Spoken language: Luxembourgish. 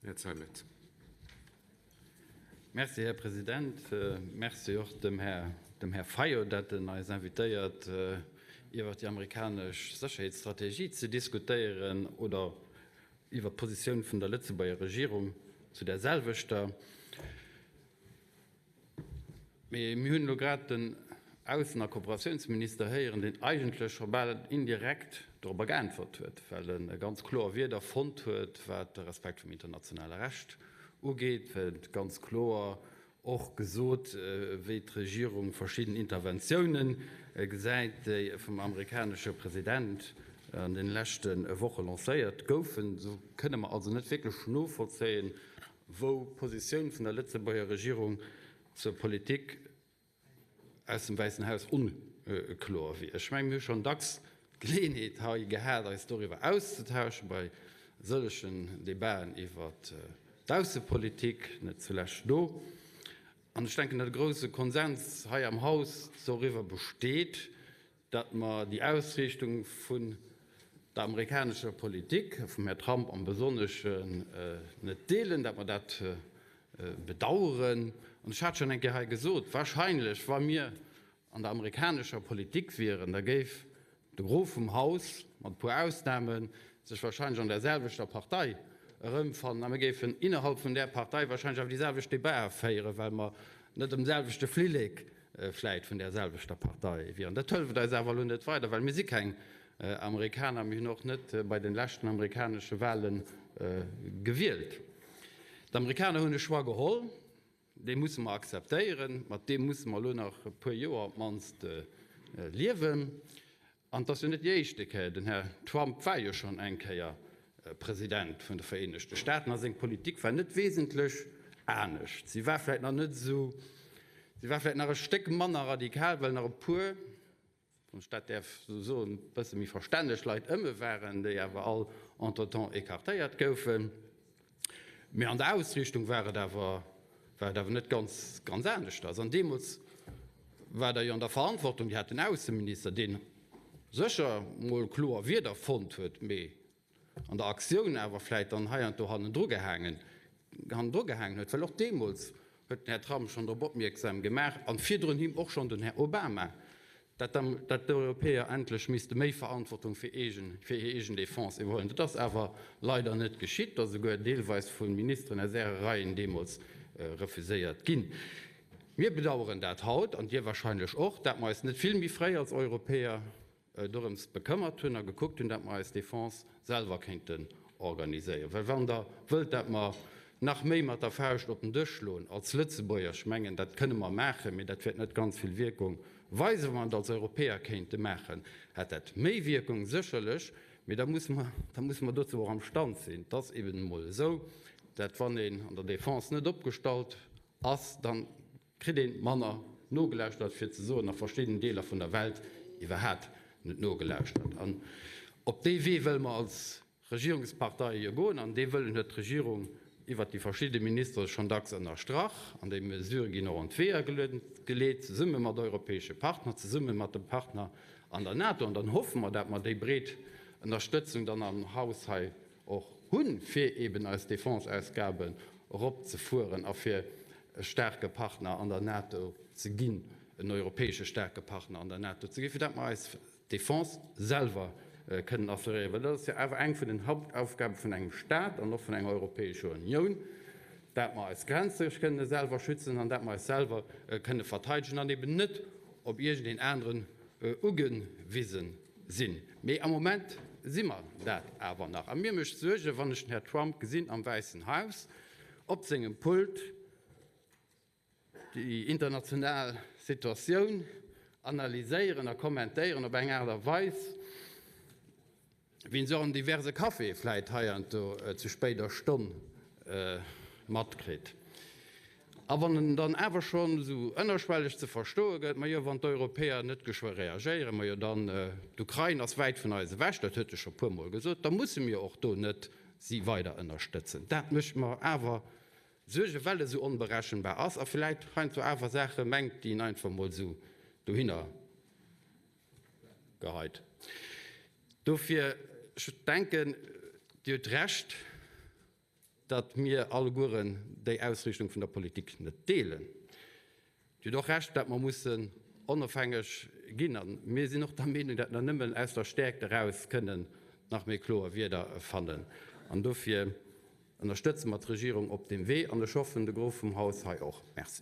Här Zeimet. Merci, Här President. Merci och dem Här, dem Här Fayot, dat en eis invitéiert, iwwert déi amerikanesch Sécherheetsstrategie ze diskutéieren oder iwwert d'Positioun vun der Lëtzebuerger Regierung zu där selwechter. Mee mir hunn elo grad den Aussen a Kooperatiounsminister héieren, deen eigentlech scho bal indirekt dorobber geäntwert huet, well e ganz kloer Wierder fonnt huet, wat de Respekt vum internationale Recht ugeet, well e ganz kloer och gesot, wéi d'Regierung verschidden Interventiounen gesäit, déi vum amerikanesche President an de leschte Woche lancéiert goufen. Esou kënne mer also net wierklech novollzéien, wou d'Positioun vun der Lëtzebuerger Regierung zur Politik aus dem Wäissen Haus onkloer wier. Ech mengen, mir hu schonn dacks d'Geleeënheet hei gehat, eis doriwwer auszetauschen, bei sëllegen Debaten iwwert d'Aussepolitik, net zulescht do. An ech denken, datt e grouse Konsens hei am Haus doriwwer besteet, datt mer déi Ausriichtung vun der amerikanescher Politik, vum Här Trump am Besonneschen, net deelen, datt mer dat bedauern. An ech hat schonn eng Kéier hei gesot, Wahrscheinlech, wa mir an der amerikanescher Politik wieren, da géif de Gros vum Haus, mat e puer Ausnahmen, sech wahrscheinlech an där selwechter Partei erëmfannen a mir géifen innerhalb vun där Partei wahrscheinlech awer déi selwecht Debatë féieren, well mer net um selwechte Flillek vläit vun där selwechter Partei wieren. Dat hëlfet eis awer elo net weider, well mir si keng Amerikaner, mir hunn och net bei de leschten amerikanesche Wahle gewielt. D'Amerikaner hunn e Choix geholl, dee musse mer akzeptéieren, mat deem musse mer elo nach e puer Joer op d'mannst liewen. An et ass jo net déi éischte Kéier, den Här Trump war jo schonn eng Kéier President vun de Vereenegte Staaten a seng Politik war net wesentlech anescht. Si war vläicht nach net esou, si war vläicht nach e Stéck manner radikal, well nach e puer, wann ech dat däerf esou soen, e bësse méi verstänneg Leit ëm e waren, déi awer all entretemps écartéiert goufen. Mee an der Ausriichtung war et awer, war et awer net ganz, ganz aneschters. An deemools war der jo an der Verantwortung, Dir hat den Ausseminister, dee sécher mol kloer Wierder fonnt huet, mee an der Aktioun awer vläicht dann heiansdo hannendru gehaangen, hannendru gehaangen huet. Well och deemools huet den Här Trump schonn drop opmierksam gemaach, an virdrun him och schonn den Här Obama, dat d'Europäer endlech misste méi Verantwortung fir eegen, fir hir eegen Defense iwwerhuelen. Dat ass awer leider net geschitt, dat ass esouguer deelweis vu Ministeren aus Äre Reien deemools refuséiert ginn. Mir bedauern dat haut, an Dir wahrscheinlech och, dat mer eis net vill méi fréi als Europäer dorëms bekëmmert hunn a gekuckt hunn, dat mer eis Defense selwer kéinten organiséieren. Well wann Der wëllt, dat mer nach méi mat der Fauscht op den Dësch schloen als Lëtzebuerger, ech mengen, dat kënne mer maachen, mee dat wäert net ganz vill Wierkung weisen. Wa mer et als Europäer kéinte maachen, hätt dat méi Wierkung sécherlech, mee da musse mer, da musse mer dozou och am Stand sinn. Et ass eben emol esou, dat wann een an der Defense net opgestallt ass, dann kritt een manner nogelauschtert, fir ze soen a verschiddenen Deeler vun der Welt iwwerhat net nogelauschtert. An op dee Wee wëlle mer als Regierungsparteie jo goen, an dee Wëllen huet d'Regierung iwwert déi verschidde Ministere schonn dacks ënnerstrach. An déi Mesurë ginn och an d'Weeër geleet, zesumme mat europäesche Partner, zesumme mat de Partner an der NATO. An dann hoffe mer, dat mer déi breet Ënnerstëtzung dann am Haus hei och hunn, fir eben eis Defenseausgaben eropzefueren a fir e staarke Partner an der NATO ze ginn, en europäesche staarke Partner an der NATO ze ginn, fir datt mer eis Defense selwer kënnen assuréieren. Well dat ass jo awer eng vun den Hauptaufgabe vun engem Stat an och vun enger Europäescher Unioun, dat mer eis Grenze kënne selwer schützen an dat mer eis selwer kënne verteidegen an eben net op iergendeen aneren ugewise sinn. Mee am Moment si mer dat awer nach. A mir mécht Suergen, wann ech den Här Trump gesinn am Wäissen Haus op sengem Pult déi international Situatioun analyséieren a kommentéieren op eng Aart a Weis, wéi een se och an diverse Caféë vläit heiansdo zu spéider Stonn matkritt. A wann en dann awer schonn esou ënnerschwelleg ze verstoe gëtt, majo, wann d'Europäer net geschwë reagéieren, majo dann, d'Ukrain ass wäit vun eis ewech, dat huet e scho puermol gesot, da musse mir och do net si weider ënnerstëtzen. Dat mécht mer awer Suergen, well e sou onberechenbar ass a vläit heiansdo awer Saache mengt, déi en einfach mol esou dohinner geheit. Dofir, ech denken, Dir hutt Recht. datt mir allegueren déi Ausriichtung vun der Politik net deelen. Dir hutt och Recht, datt mer mussen onofhängeg ginn. A mir sinn och der Meenung, datt mer nëmmen aus der Stäerkt eraus kënnen nach méi kloer Wierder fannen. An dofir ënnerstëtze mer d'Regierung op deem Wee an ech hoffen, de Gros vum Haus hei och. Merci.